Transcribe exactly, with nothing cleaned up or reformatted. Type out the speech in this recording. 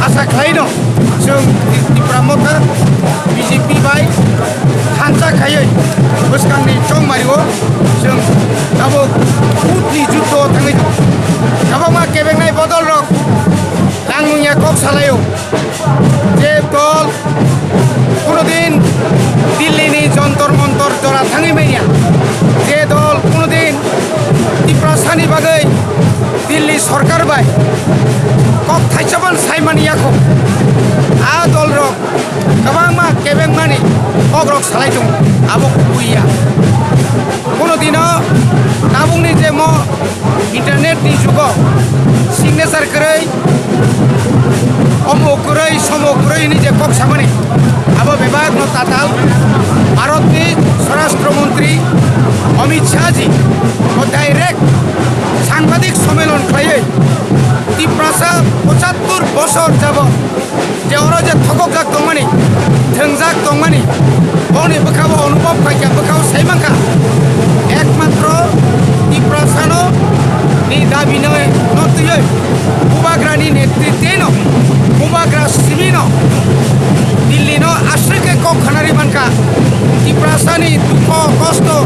Asa khlaino chwng Tipra Motha B J P bai thansa khaiwi bwskangni chongmario chwng tabuk bhutni juddo thangwi tongo. Kwbangma kebengnai bodolrok langmungya kok salaio. Je dol kunudin Dillini Jontor Montor jora thangwi manya, je dol kunudin Tiprasani bagwi Dilli sorkar bai kok thaisa ban saimani yakho, a dolrok kwbangma kebengmani kokrok salai tongo, abo kubuiya. Kuno dino tabukni je mo internet ni jugo signature kwrwi, omo kwrwi, somo kwrwi hwnwi je kok samani, abo bebakno tatal Bharatni Swarashtra Montri Amit Shah ji bo direct sangbadik somelon khlaiwi Tiprasa pochattor bosor jabot je oro je thokokjak tongmani, thwngjak tongmani, boni bwkhabo onubhob khaikha, bwkhao sai mankha, ekmatro Tiprasano ni dabi no, no twiwi Bubagrani netritwno, Bubagra simino Dillino aswk khe kok khanari mankha. Tiprasani dukho, kosto,